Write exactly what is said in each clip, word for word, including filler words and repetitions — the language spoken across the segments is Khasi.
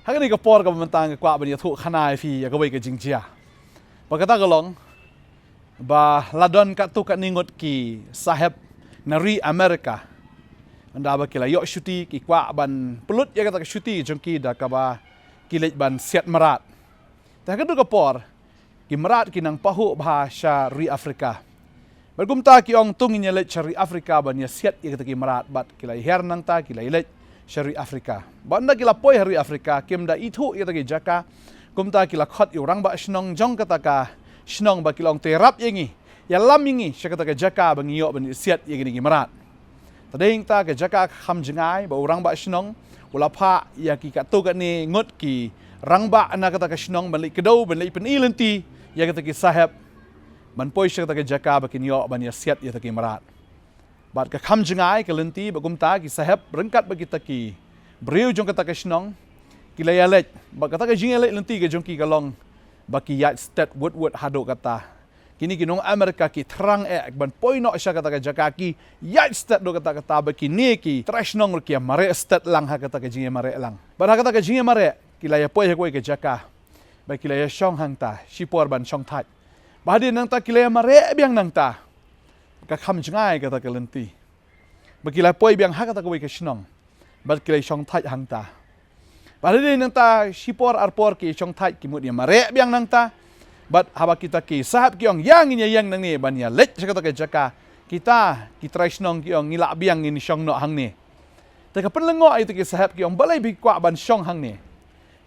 Ha kane ka por kaba mynta nga kwah ban ïathuh khana ïa phi ïa kawei ka jingjia. Ba kata ka long ba la don katto katne ngut ki sahep na ri America. Ynda ba ki la ïoh shuti ki kwah ban pynlut ïa kata ka shuti jong ki da kaba ki leit ban siat mrad. Te ha katu ka por ki mrad ki nang pahuh bha sha ri Africa. Bad kumta ki ong to ngin ïa leit sha ri Africa ban ïa siat ïa kita ki mrad, bad ki la ïa her nangta ki la ïa leit sha ri Africa. Bad ynda ki la poi ha ri Africa kim da ithuh ïa kita ki jaka. Kumta ki la khot ïa u rangbah shnong jong kata ka shnong bad ki la ong to ïarap ïa ngi, ïalam ïa ngi sha kata ka jaka ba ngi ïoh ban ïa siat ïa kine ki mrad. Te dei hangta ka jaka ka kham jngai bad u rangbah shnong u la phah ïa ki katto katne ngut ki rangbah na kata ka shnong ban leit kdew ban leit pyni lynti ïa kita ki sahep ban poi sha kata ka jaka ba kin ïoh ban ïa siat ïa kita ki mrad. Bad ka kham jngai ka lynti bad kumta ki sahep ryngkat bad kita ki briew jong kata ka shnong ki la ïa leit. Bad kata ka jingïaleit lynti ka jong ki ka long ba ki ïaid stet wut wut haduh kata. Kine ki nong America ki thrang eh ban poi noh sha kata ka jaka, ki ïaid stet haduh kata kata, bad kine ki trai shnong ruh ki ïa mareh stet lang ha kata ka jingïamareh lang. Bad ha kata ka jingïamareh ki la ïa poi ha kawei ka jaka bad ki la ïa shong hangta shipor ban shong thait. Bad hadien nangta ki la ïa mareh biang nangta. Ka kham jngai kata ka lynti. Bad ki la poi biang ha kata kawei ka shnong bad ki la shong thait hangta. Bad hadien nangta shipor arpor ki shong thait, ki mut ïa mareh biang nangta. Bad haba kita ki sahep ki ong ïa ngin ïa ïeng nangne ban ïa leit sha kata ka jaka, kita ki trai shnong ki ong ngi lah biang ngin shong noh hangne. Te ka pynlyngngoh ïa kita ki sahep ki ong balei phi kwah ban shong hangne.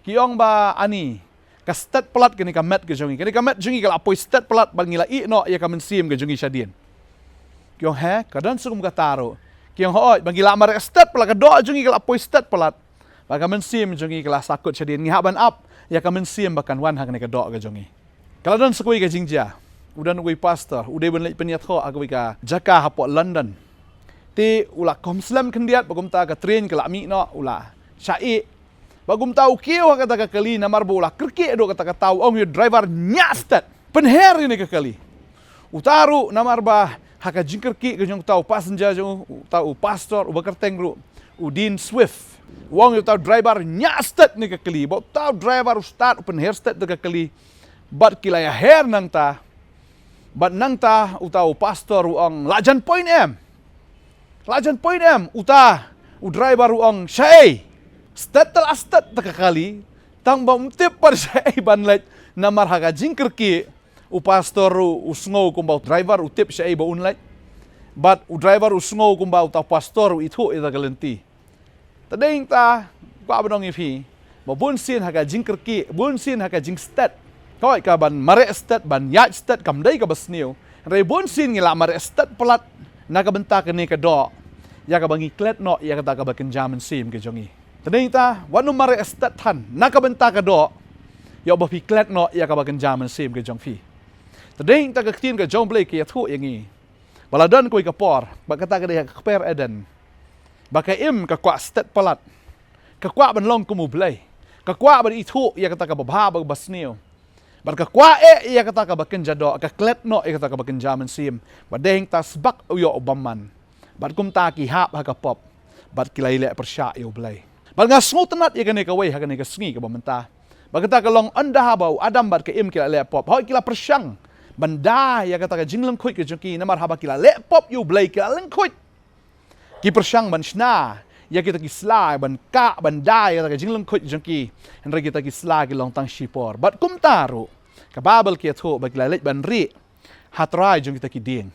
Ki ong ba ani ka stet palat kane ka met ka jong ngi. Kane ka met jong ngi ka la poi stet palat bad ngi la ïeh noh ïa ka mynsiem ka jong ngi shadien. Ki ong he, ka don shuh kum kata ruh. Ki ong hooid, ba ngi la mareh stet palat, ka doh jong ngi ka la poi stet palat. Bad ka mynsiem jong ngi ka la sahkut shadien, ngi hap ban ap ïa ka mynsiem ba kan wan ha kane ka doh ka jong ngi. Ka la don sa kawei ka jingjia. U don uwei u pastor u dei ban leit pynïathoh ha kawei ka jaka hapoh London. Te u la khom slem khyndiat bad kumta ka train ka la mih noh, u la shah ïeh. Bad kumta u kiew ha kata ka kali namar ba u la kyrkieh haduh katta katta, u ong ïa u driver ñiah stet, pynher ïa kane ka kali. Uta ruh namar ba ha ka jingkyrkieh ka jong uta u passenger jong u, uta u pastor uba kyrteng ruh u Dean Swift, u ong ïa uta u driver ñiah stet ïa kane ka kali. Bad uta u driver u start, u pynher stet ïa kane ka kali. Bad ki la ïa her nangta. Bad nangta uta u pastor u ong, la jan poi ne em? La jan poi ne em? Uta u driver u ong, shaei? Stet te la stet ïa ka kali. Tang ba um tip pat shaei ban leit. Namar ha ka jingkyrkieh, u pastor u, u sngew kumba u driver u tip shaei ba un leit. Bad u driver u sngew kumba uta u pastor u ithuh ïa kata ka lynti. Te dei hangta kwah ban ong ïa phi ba bunsien ha ka jingkyrkieh, bunsien ha ka jingstet, hooid, ka ban mareh stet, ban ïaid stet kam dei kaba sniew. Hynrei bunsien ngi la mareh stet palat na ka bynta kane ka doh, ïa kaba ngi klet noh ïa kata kaba kynja mynsiem ka jong ngi. Te dei hangta wat nym mareh stet than na ka bynta ka doh, ïoh ba phi klet noh ïa kaba kynja mynsiem ka jong phi. Te dei hangta ka ktien ka jong U Blei ka ïathuh ïa ngi ba la don kawei ka por, ba kata ka dei ha ka kper Eden, ba ka Im ka kwah stet palat, ka kwah ban long kum U Blei, ka kwah ban ithuh ïa kata kaba bha bad kaba sniew. Bad ka kwah eh ïa kata kaba kynja doh, ka klet noh ïa kata kaba kynja mynsiem. Bad dei hangta sbak u ïoh u bymman. Bad kumta ki hap ha ka pop. Bad ki la ïaleh pyrshah ïa U Blei. Bad nga sngewtynnad ïa kane kawei ha kane ka sngi kaba mynta. Bad kata ka long ynda haba u Adam bad ka Im ki la leh pop, hooid, ki la pyrshang ban da ïa kata ka jinglyngkhuid ka jong ki, namar haba ki la leh pop ïa U Blei ki la lyngkhuid. Ki pyrshang ban shna ïa kita ki sla, ban kah, ban da ïa kata ka jinglyngkhuid jong ki. Hynrei kita ki sla ki long tang shipor. Bad kumta ruh ka Baibl ka ïathuh ba ki la leit ban rieh ha trai jong kita ki dieng.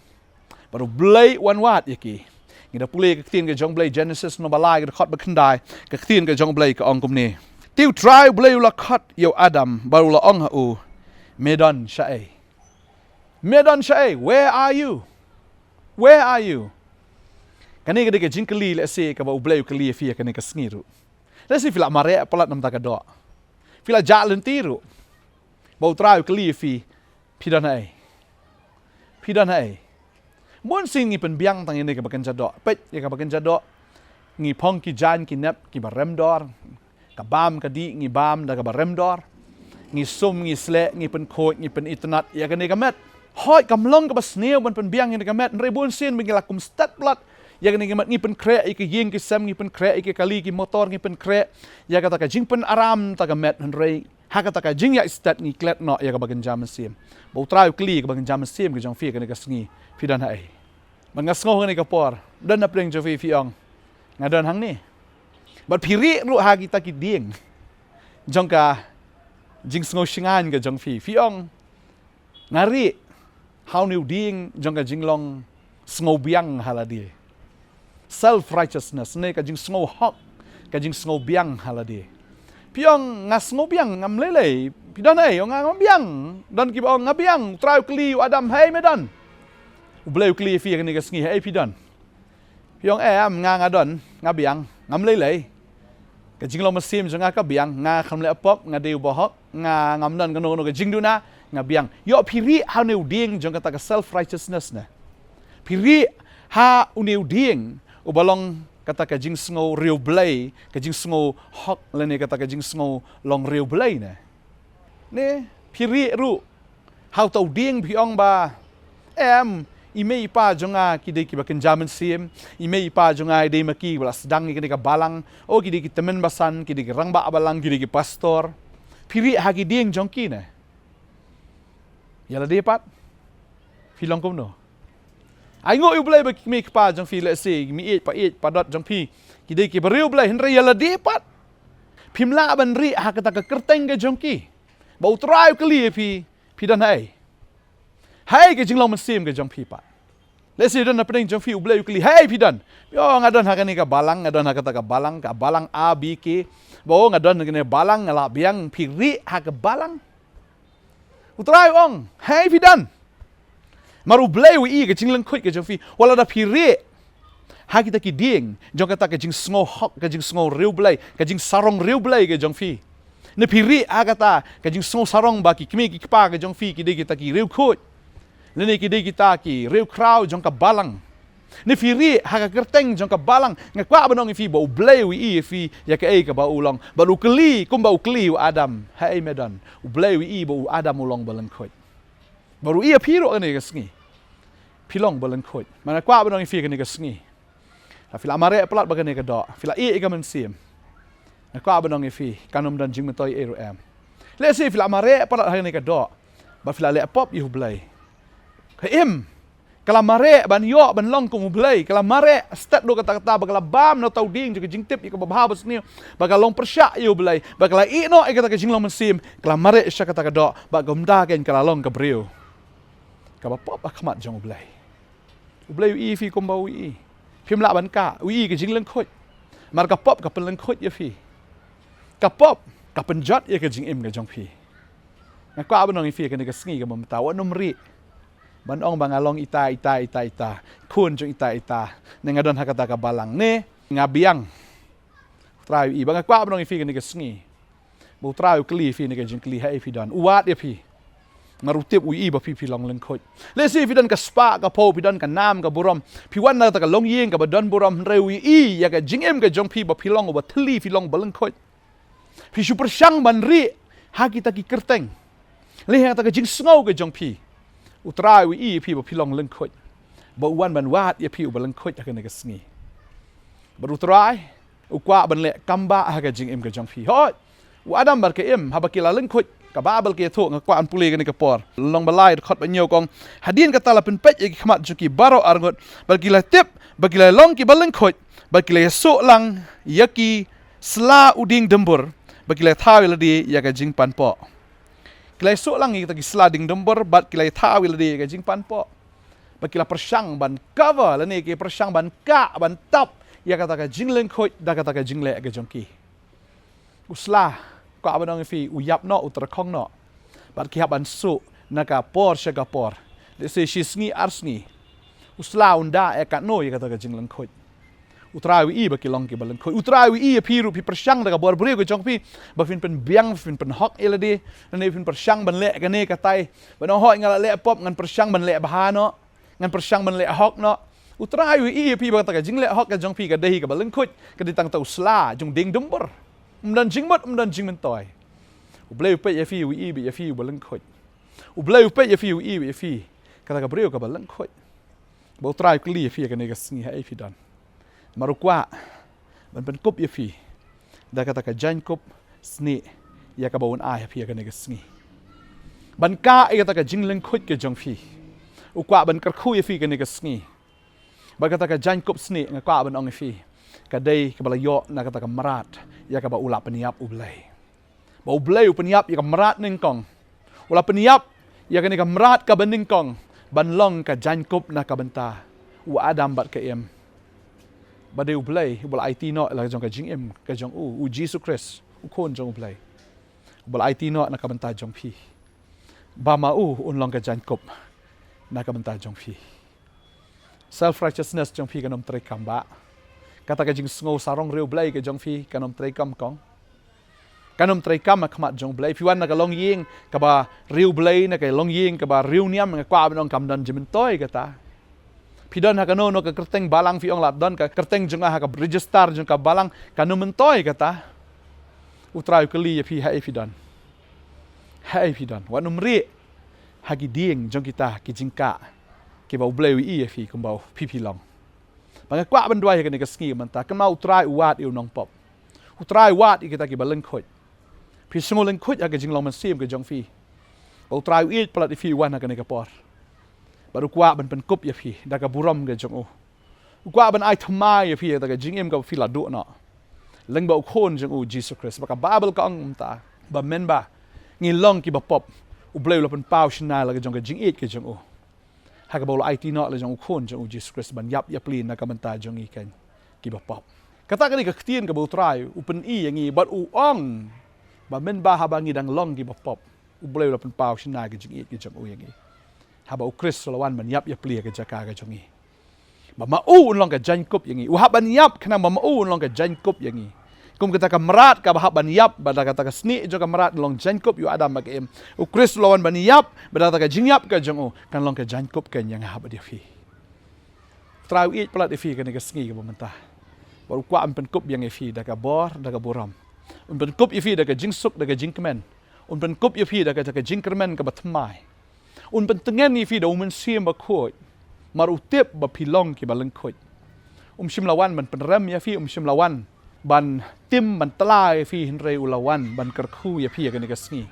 Bad U Blei u wan wad ïa ki. Ngi da pule ka ktien ka jong U Blei, Genesis lynnong ba lai, ka dkhot ba khyndai, ka ktien ka jong U Blei ka ong kumne. Te U Trai U Blei u la khot ïa u Adam bad u la ong ha u, me don shaei? Me don shaei? Where are you? Where are you? Kane ka dei ka jingkylli lehse kaba U Blei u kylli ïa phi ha kane ka sngi ruh. Lehse phi la mareh palat na ka bynta ka doh. Phi la jah lynti ruh ba U Trai u kylli ïa phi, phi don haei? Phi don haei? Bunsien ngi pynbiang tang ïa kane kaba kynja doh. Peit ïa kaba kynja doh. Ngi phong ki jaiñ ki nep kiba rem dor. Ka bam ka dih ngi bam da kaba rem dor. Ngi sum, ngi sleh, ngi pynkhuid, ngi pynitynnad ïa kane ka met. Hooid, kam long kaba sniew ban pynbiang ïa kane ka met, hynrei bunsien ba ngi la kum stet palat, Ïa kane ka met ngi pynkhreh ïa ki ïing ki sem, ngi pynkhreh ïa ki kali ki motor, ngi pynkhreh ïa kata ka jingpynaram ta ka met, hynrei ha kata ka jingïaid stet ngi klet noh ïa kaba kynja mynsiem. Ba U Trai u kylli ïa kaba kynja mynsiem ka jong phi kane ka sngi, phi don haei? Bad nga sngew kane ka por don na pdeng jong phi, phi ong, nga don hangne. Bad phi rieh ruh ha kita ki dieng jong ka jingsngew shngaiñ ka jong phi, phi ong, nga rieh ha une u dieng jong ka jinglong sngewbiang ha lade. Self righteousness ne ka jingsngew hok, ka jingsngewbiang ha lade. Phi ong, nga sngewbiang, ngam lei lei. Phi don haei? Ong, nga, nga biang. Don kiba ong, nga biang. U Trai u kylli ïa u Adam, haei me don? U Blei u kylli ïa phi kane ka sngi, haei phi don? Phi ong, em, nga, nga don, nga biang, ngam lei lei. Ka jinglong mynsiem jong nga ka biang, nga khlem leh pop, nga dei u bahok, nga ngam don kano kano ka jingduna, nga biang. Ïoh, phi rieh ha une u dieng jong kata ka self righteousness ne? Phi rieh ha une u dieng uba long kata ka jingsngew riewblei, ka jingsngew hok lane kata ka jingsngew long riewblei ne? Ne phi rieh ruh ha uta u dieng, phi ong ba, em, i mei i pa jong nga ki dei kiba kynja mynsiem, i mei i pa jong nga i dei ma ki ba la sdang ïa kane ka balang, o, ki dei ki tymmen basan, ki dei ki rangbah balang, ki dei ki pastor. Phi rieh ha ki dieng jong ki ne? Ïa lade pat phi long kumno? Ai nguh ïa U Blei ba ki kmie ki kpa jong phi, lehse ki mei ïeit pa ïeit pa dot jong phi ki dei kiba riewblei, hynrei ïa lade pat phim lah ban rieh ha kata ka kyrteng ka jong ki. Ba U Trai u kylli ïa phi, phi don haei? Haei ka jinglong mynsiem ka jong phi pat? Lehse don na pdeng jong phi U Blei u kylli, haei phi don? Ïoh, nga don ha kane ka balang, nga don ha kata ka balang, ka balang A B K. Ba o, nga don ha kane ka balang, nga lah biang. Phi rieh ha ka balang. U Trai u ong, haei phi don? Namar U Blei u ïohi ka jinglyngkhuit ka jong phi. Wat la da phi rieh ha kita ki dieng jong kata ka jingsngew hok, ka jingsngew riewblei, ka jingsarong riewblei ka jong phi, ne phi rieh ha kata ka jingsngew sarong ba ki kmie ki kpa ka jong phi ki dei kita ki riewkhuid, lane ki dei kita ki riewkhraw jong ka balang, ne phi rieh ha ka kyrteng jong ka balang, nga kwah ban ong ïa phi ba U Blei u ïohi ïa phi ïa kaei kaba u long. Bad u kylli, kumba u kylli ïa u Adam, haei me don? U Blei u ïohi ba u Adam u long ba lyngkhuid. Bad u ïohi ïa phi ruh kane ka sngi, phi long ba lyngkhuid. Namar nga kwah ban ong ïa phi kane ka sngi, lada phi la mareh palat bad kane ka doh, phi la ïeh ïa ka mynsiem, nga kwah ban ong ïa phi, kan ym don jingmyntoi ei ruh em. Lehse phi la mareh palat ha kane ka doh bad phi la leh pop ïa U Blei. Ka im, ka la mareh ban ïoh ban long kum U Blei, ka la mareh stet ruh katta katta, ba ka la bam na uta u dieng jong ka jingtip ïa kaba bha ba sniew, ba ka long pyrshah ïa U Blei, ba ka la ïeh noh ïa kata ka jinglong mynsiem, ka la mareh sha kata ka doh, bad kumta kein ka la long ka briew kaba pop ha khmat jong U Blei. U Blei u ïohi ïa phi kumba u ïohi. Phim lah ban kah, u ïohi ka jinglyngkhuit. Namar ka pop ka pynlyngkhuit ïa phi. Ka pop ka pynjot ïa ka jingim ka jong phi. Nga kwah ban ong ïa phi kane ka sngi kaba mynta, wat nym rieh ban ong ba nga long ita ita ita ita, khun jong ita ita, ne nga don ha kata ka balang, ne nga biang. U Trai u ïohi. Bad nga kwah ban ong ïa phi kane ka sngi, ba U Trai u kylli ïa phi kane ka jingkylli, haei phi don? U wad ïa phi. Namar u tip, u ïohi ba phi phi long lyngkhuid. Lehse phi don ka spah ka phew, phi don ka nam ka burom, phi wan na kata ka longïing kaba don burom, hynrei u ïohi ïa ka jingim ka jong phi ba phi long uba thylli, phi long ba lyngkhuid. Phi shu pyrshang ban rieh ha kita ki kyrteng, lane ha kata ka jingsngew ka jong phi. U Trai u ïohi ïa phi ba phi long lyngkhuid, bad u wan ban wad ïa phi uba lyngkhuid ha kane ka sngi. Bad U Trai u kwah ban leh kambah ha ka jingim ka jong phi. Hooid, u Adam bad ka Im, haba ki la lyngkhuid, ka Baibl ka ïathuh, nga kwah ban pule kane ka por. Lynnong ba lai, dkhot ba hynñiew ka ong, hadien kata la pynpeit ïa ki khmat jong ki baroh arngut, bad ki la tip ba ki la long kiba lyngkhuid, bad ki la ïasuh lang ïa ki sla u dieng dymbur, bad ki la thaw ïa lade ïa ka jingpanpoh. Ki la ïasuh lang ïa kita ki sla dieng dymbur, bad ki la thaw ïa lade ïa ka jingpanpoh. Bad ki la pyrshang ban cover, lane ki pyrshang ban kah, ban tap ïa kata ka jinglyngkhuid da kata ka jingleh ka jong ki. U sla, kwah ban ong ïa phi, u ïap noh, u tyrkhong noh. Bad ki hap ban suh na ka por sha ka por, lehse shi sngi ar sngi. U sla un da ïa katno ïa kata ka jinglyngkhuid. U Trai u ïohi ba ki long kiba lyngkhuid. U Trai u ïohi ïa phi ruh, phi pyrshang da ka bor briew ka jong phi ba phin pynbiang, phin pynhok ïa lade, lane phin pyrshang ban leh kane katai, ban ong, hooid, nga la leh pop, ngan pyrshang ban leh bha noh, ngan pyrshang ban leh hok noh. U Trai u ïohi ïa phi ba kata ka jingleh hok ka jong phi ka dei hi kaba lyngkhuid, ka dei tang uta u sla jong dieng dymbur. Ym don jingmut, ym don jingmyntoi. U Blei u peit ïa phi, u ïohi beit ïa phi uba lyngkhuid. U Blei u peit ïa phi, u ïohi beit ïa phi, kata ka briew kaba lyngkhuid. Bad U Trai u kylli ïa phi kane ka sngi, haei phi don? Mar u kwah ban pynkup ïa phi da kata ka jaiñkup snieh ïa kaba un ai ha phi ha kane ka sngi. Ban kah ïa kata ka jinglyngkhuid ka jong phi. U kwah ban kyrkhu ïa phi kane ka sngi. Bad kata ka jaiñkup snieh nga kwah ban ong ïa phi, ka dei kaba la ïoh na kata ka mrad ïa kaba u la pynïap U Blei. Ba U Blei u pynïap ïa ka mrad nyngkong. U la pynïap ïa kane ka mrad kaba nyngkong ban long ka jaiñkup na ka bynta u Adam bad ka Im. Ba dei U Blei uba la aiti noh la jong ka jingim ka jong u, U Jisu Khrist, U Khun jong U Blei, uba la aiti noh na ka bynta jong phi. Ba ma u un long ka jaiñkup na ka bynta jong phi. Self righteousness jong phi kan ym treikam bah. Kata ka jingsngew sarong riewblei ka jong phi kan ym treikam kong. Kan ym treikam ha khmat jong U Blei. Phi wan na ka longïing kaba riewblei, na ka longïing kaba riewniam, nga kwah ban ong kam don jingmyntoi kata. Phi don ha kano kano ka kyrteng balang, phi ong la don ka kyrteng jong nga ha ka register jong ka balang, kan ym myntoi kata. U Trai u kylli ïa phi, haei phi don? Haei phi don? Wat nym rieh ha ki dieng jong kita ki jingkah kiba U Blei u ïohi ïa phi kumba u phi phi long. Ba nga kwah ban duwai ha kane ka sngi mynta, kynmaw U Trai u wad ïa u nongpop. U Trai u wad ïa kita kiba lyngkhuid. Phi sngew lyngkhuid ha ka jinglong mynsiem ka jong phi, ba U Trai u ïeit palat ïa phi, u wan ha kane ka por. Bad u kwah ban pynkup ïa phi da ka burom ka jong u. U kwah ban ai thymmai ïa phi ïa kata ka jingim kaba phi la duh noh lyngba U Khun jong u, Jisu Khrist. Ba ka Baibl ka ong mynta ba mynba ngi long kiba pop, U Blei u la pynpaw shynna la ka jong ka jingïeit ka jong u, ha kaba u la aiti noh la jong U Khun jong u, Jisu Khrist, ban ïap ïapli na ka bynta jong ngi keiñ kiba pop. Kata ka dei ka ktien kaba U Trai u pyni ïa ngi bad u ong ba mynba haba ngi dang long kiba pop, U Blei u la pynpaw shynna ka jingïeit ka jong u ïa ngi, haba U Khrist u la wan ban ïap ïapli ïa ka jaka ka jong ngi. Ba ma u un long ka jaiñkup ïa ngi. U hap ban ïap khnang ba ma u un long ka jaiñkup ïa ngi. Kum kata ka mrad kaba hap ban ïap, ba da kata ka snieh jong ka mrad long jaiñkup ïa u Adam bad ka Im. U Khrist u la wan ban ïap, ba da kata ka jingïap ka jong u kan long ka jaiñkup keiñ ïa nga bad ïa phi. U Trai u ïeit palat ïa phi kane ka sngi kaba mynta. Bad u kwah ban pynkup ïa ngi, ïa phi da ka bor, da ka burom. Un pynkup ïa phi da ka jingsuk, da ka jingkmen. Un pynkup ïa phi da ka, da ka jingkyrmen kaba thymmai. Un pyntngen ïa phi da U Mynsiem Bakhuid. Mar u tip ba phi long kiba lyngkhuid. Um shym la wan ban pynrem ïa phi, um shym la wan ban tim, ban tla ïa phi, hynrei u la wan ban kyrkhu ïa phi ha kane ka sngi.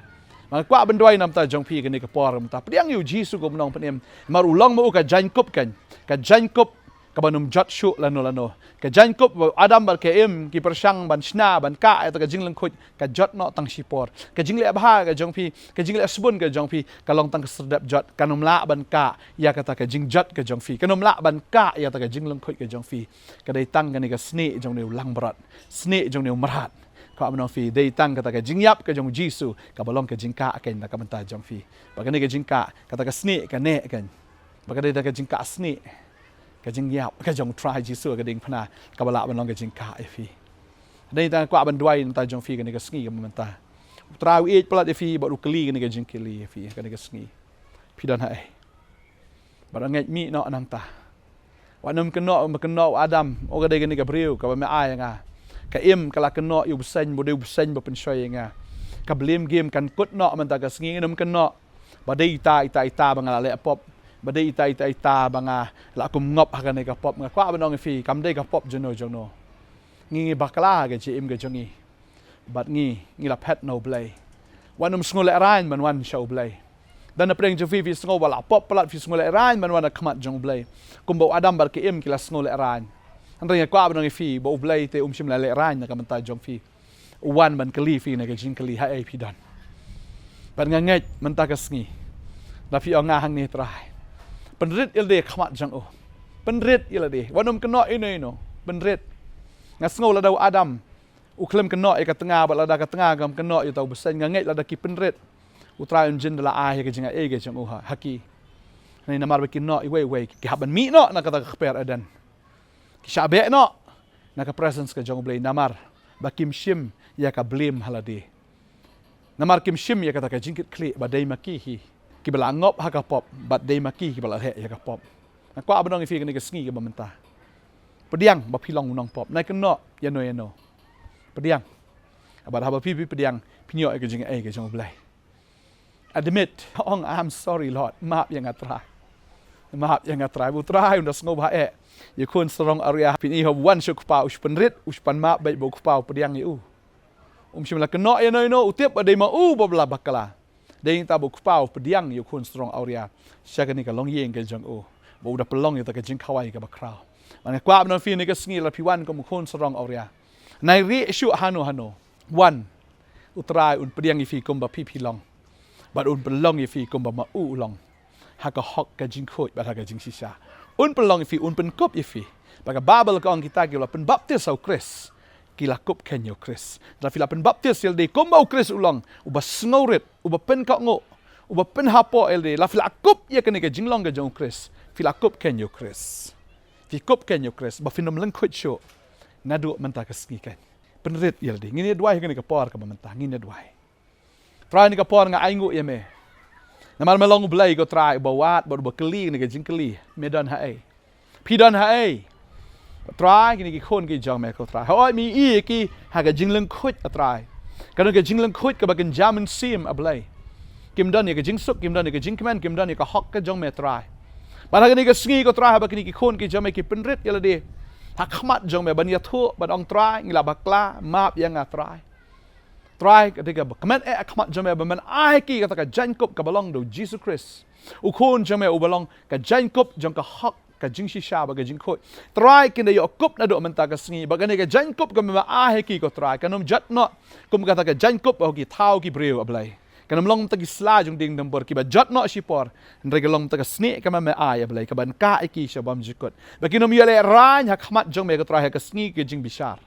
Nga kwah ban duwai na ka bynta jong phi ha kane ka por mynta. Pdiang ïa U Jisu kum u nongpynim. Mar u long ma u ka jaiñkup keiñ. Ka jaiñkup kaba nym jot shuh lano lano. Ka jaiñkup ba u Adam bad ka Im ki pyrshang ban shna, ban kah ïa kata ka jinglyngkhuid, ka jot noh tang shipor. Ka jingleh bha ka jong phi, ka jingleh sbun ka jong phi, ka long tang ka serdep jot. Kan ym lah ban kah ïa kata ka jingjot ka jong phi. Kan ym lah ban kah ïa kata ka jinglyngkhuid ka jong phi. Ka dei tang kane ka snieh jong une u langbrot, snieh jong une u mrad. Ka ong noh phi, dei tang kata ka jingïap ka jong U Jisu kaba long ka jingkah keiñ na ka bynta jong phi. Ba kane ka jingkah, kata ka snieh ka neh keiñ. Ba ka dei tang ka jingkah snieh, ka jingïap ka jong U Trai Jisu ha ka diengphna, kaba lah ban long ka jingkah ïa phi. Dei tang kwah ban duwai na ka bynta jong phi kane ka sngi kaba mynta. U Trai u ïeit palat ïa phi bad u kylli kane ka jingkylli ïa phi kane ka sngi. Phi don haei? Bad ngeit mih noh nangta. Wat nym kynnoh, ba kynnoh u Adam, o ka dei kane ka briew kaba me ai ïa nga. Ka Im ka la kynnoh ïa u bseiñ, ba u dei u bseiñ ba pynshoi ïa nga. Ka blame game kan kut noh mynta ka sngi, ngin ym kynnoh ba dei ita, ita, ita ba nga la leh pop. Ba dei ita, ita, ita ba nga la kum ngop ha kane ka pop. Nga kwah ban ong ïa phi, kam dei ka pop jongno jongno. Ngi, ngi bakla ha ka jingim ka jong ngi. Bad ngi, ngi la phet na U Blei. Wat nym sngew lehraiñ ban wan sha U Blei. Da na pdeng jong phi, phi sngew ba la pop palat, phi sngew lehraiñ ban wan ha khmat jong U Blei. Kumba u Adam bad ka Im ki la sngew lehraiñ. Hynrei nga kwah ban ong ïa phi ba U Blei te um shym la lehraiñ na ka bynta jong phi. U wan ban kylli phi na ka jingkylli, haei phi don? Bad nga ngeit mynta ka sngi, lada phi ong, nga hangne Trai, pynrit ïalade ha khmat jong u. Pynrit ïalade. Wat nym kynnoh ino ino. Pynrit. Nga sngew lada u Adam u khlem kynnoh ïa ka tnga, bad lada ka tnga kam kynnoh ïa uta u bseiñ, nga ngeit lada ki pynrit, U Trai un jin da la ai ïa ka jingai ka jong u ha, ha ki. Hynrei namar ba ki kynnoh iwei iwei, ki hap ban mih noh na kata ka kper Eden. Ki shah beh noh na ka presence ka jong U Blei namar ba kim shim ïa ka blame ha lade. Namar kim shim ïa kata ka jingkitkhlieh ba dei ma ki hi kiba la ngop ha ka pop, bad dei ma ki hi kiba la leh ïa ka pop. Nga kwah ban ong ïa phi kane ka sngi kaba mynta. Pdiang ba phi long u nongpop. Nai kynnoh ïano ïano. Pdiang. Bad haba phi, phi pdiang, phin ïoh ïa ka jingai ka jong U Blei. Admit, ong, "I'm sorry, Lord. Map ïa nga, Trai." Map ïa nga Trai. Ba u Trai un da sngewbha eh ïa u khun sarong awria. Phin i haba wan sha u kpa, u shu pynrit, u shu pan map bad ba u kpa u pdiang ïa u. Um shym la kynnoh ïa no ïa no, u tip ba dei ma u ba la bakla. Dei nangta ba u kpa u pdiang ïa u khun sarong awria sha kane ka longïing ka jong u, ba u da pynlong ïa kata ka jingkhawai kaba khraw. Bad nga kwah ban ong ïa phi kane ka sngi, lada phi wan kum u khun sarong awria, nai rieh shuh hano hano, wan, u Trai un pdiang ïa phi kumba phi phi long, bad un pynlong ïa phi kumba ma u u long, ha ka hok ka jingkhuid bad ha ka jingshisha. Un pynlong ïa phi, un pynkup ïa phi. Bad ka Baibl ka ong kita kiba la pynbaptis ha u Khrist, ki la kup khein ïa u Khrist. Lada phi la pynbaptis ïa lade kumba u Khrist u long, uba sngewrit, uba pynkohnguh, uba pynhapoh ïa lade, lada phi la kup ïa kane ka jinglong ka jong u Khrist, phi la kup khein ïa u Khrist. Phi kup khein ïa u Khrist, ba phin ym lyngkhuid shuh naduh mynta ka sngi khein. Pynrit ïa lade. Ngin ïa duwai ha kane ka por kaba mynta, ngin ïa duwai. Trai, kane ka por nga ainguh ïa me. Namar me long U Blei ko Trai, uba wad bad uba kylli kane ka jingkylli. Me don haei? Phi don haei? Trai, kine ki khun ki jong me ko Trai, hooid me ïohi ïa ki ha ka jinglyngkhuid, A Trai. Ka don ka jinglyngkhuid kaba kynja mynsiem, A Blei. Kim don ïa ka jingsuk, kim don ïa ka jingkmen, kim don ïa ka hok ka jong me Trai. Bad ha kane ka sngi ko Trai, haba kine ki khun ki jong me ki pynrit ïa lade ha khmat jong me ban ïathuh, ban ong Trai, ngi la bakla, map ïa nga Trai. Trai, ka dei kaba kmen eh ha khmat jong me ba men ai ha ki kata ka jaiñkup kaba long da u Jisu Khrist, u Khun jong me uba long ka jaiñkup jong ka hok, ka jingshisha bad ka jingkhuid. Trai, kin da ïoh kup naduh mynta ka sngi, bad kane ka jaiñkup kaba me ai ha ki ko Trai, kan ym jot noh kum kata ka jaiñkup ha ki thaw ki briew, A Blei. Kan ym long mynta ki sla jong dieng dumbur kiba jot noh shipor, hynrei ka long mynta ka snieh kaba me ai, A Blei, kaban kah ïa ki sha bymjukut. Ba kin ym ïaleh rain ha khmat jong me ko Trai ha ka sngi ka jingbishar.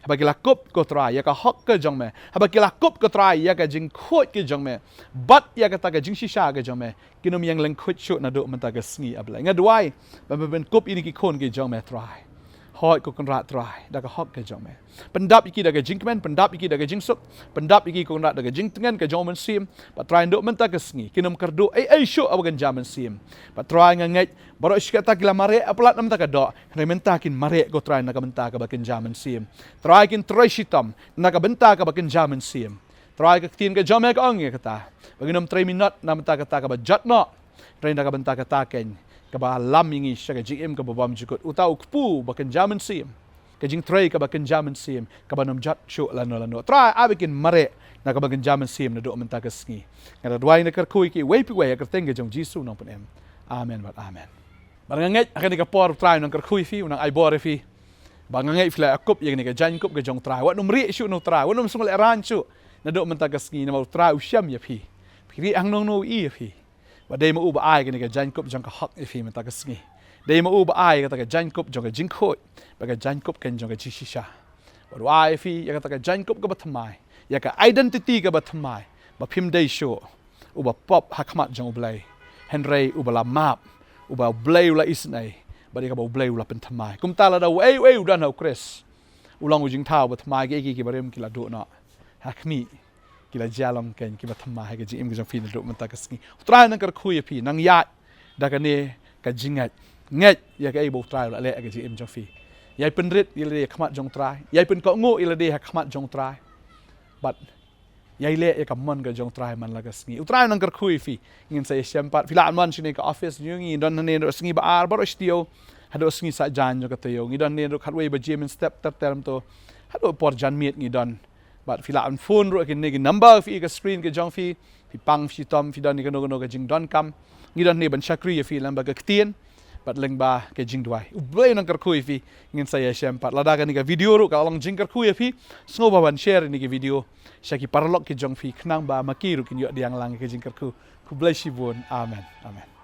Haba ki la kup ko Trai ïa ka hok ka jong me, haba ki la kup ko Trai ïa ka jingkhuid ka jong me, bad ïa kata ka jingshisha ka jong me, kin ym ïeng lyngkhuid shuh naduh mynta ka sngi, A Blei. Nga duwai ba me pynkup ïa kine ki khun ki jong me Trai. Hooid ko Kynrad Trai, da ka hok ka jong me. Pyndap ïa ki da ka jingkmen, pyndap ïa ki da ka jingsuk, pyndap ïa ki ko Kynrad da ka jingtngen ka jong u Mynsiem. Bad Trai, naduh mynta ka sngi kin ym kyrduh ei ei shuh haba kynja mynsiem. Bad Trai, nga ngeit baroh shi katta ki la mareh ha palat na ka bynta ka doh, hynrei mynta kin mareh ko Trai na ka bynta kaba kynja mynsiem. Trai, kin trei shitom na ka bynta kaba kynja mynsiem. Trai, ka ktien ka jong me ka ong ïa kata, ba ngin ym trei minot na ka bynta kata kaba jot noh, hynrei na ka bynta kata keiñ kaba lam ïa ngi sha ka jingim kaba bymjukut. Uta u kpu ba kynja mynsiem, ka jingtrei kaba kynja mynsiem, kaban ym jot shuh lano lano. Trai, ai ba kin mareh na kaba kynja mynsiem naduh mynta ka sngi. Nga da duwai, nga da kyrkhu ïa kiwei pa kiwei ha ka kyrteng ka jong u Jisu u nongpynim. Amen bad amen. Bad nga ngeit ha kane ka por Trai u nang kyrkhu ïa phi, u nang ai bor ïa phi. Bad nga ngeit phi la kup ïa kane ka jaiñkup ka jong u Trai. Wat nym rieh shuh na u Trai, wat nym sngewlehraiñ shuh naduh mynta ka sngi, namar u Trai u shem ïa phi. Phi rieh hangno hangno u ïohi ïa phi. Bad dei ma u ba ai kane ka jaiñkup jong ka hok ïa phi mynta ka sngi. Dei ma u ba ai kata ka jaiñkup jong ka jingkhuid, bad ka jaiñkup keiñ jong ka jingshisha. Bad u ai ïa phi ïa kata ka jaiñkup kaba thymmai, ïa ka identity kaba thymmai, ba phim dei shuh uba pop ha khmat jong U Blei, hynrei uba la map, uba U Blei u la isynei, bad ïa kaba U Blei u la pynthymmai. Kumta lada uei uei u don ha u Khrist, u long u jingthaw ba thymmai, kiei kiei kiba rim ki la duh noh. Ha khmih, ki la jia long keiñ kiba thymmai ha ka jingim ka jong phi naduh mynta ka sngi. U Trai u nang kyrkhu ïa phi, nang ïaid da kane ka jingngeit. Ngeit ïa kaei ba u Trai u la leh ha ka jingim jong phi. Ïai pynrit ïa lade ha khmat jong u Trai, ïai pynkohnguh ïa lade ha khmat jong u Trai. Bad ïai leh ïa ka mon ka jong u Trai man la ka sngi. U Trai u nang kyrkhu ïa phi. Ngin sa ïashem pat. Phi lah ban wan shane ka office jong ngi, ngi don hangne naduh sngi ba ar baroh shi taïew haduh sngi Saitjaiñ jong ka taïew. Ngi don hangne naduh khatwei baje mynstep ter ter mynta haduh por janmiet ngi don. Bad phi lah ban phone ruh ha kine ki number phi ïohi ha ka screen ka jong phi. Phi pang, phi shitom, phi don ïa kano kano ka jingdonkam, ngi don hangne ban shakri ïa phi lyngba ka ktien bad lyngba ka jingduwai. U Blei u nang kyrkhu ïa phi. Ngin sa ïashem pat. Lada kane ka video ruh ka la long jingkyrkhu ïa phi, sngewbha ban share ïa kane ka video sha ki paralok ki jong phi, khnang ba ma ki ruh kin ïoh dei lang ïa ka jingkyrkhu. Khublei shibun. Amen. Amen.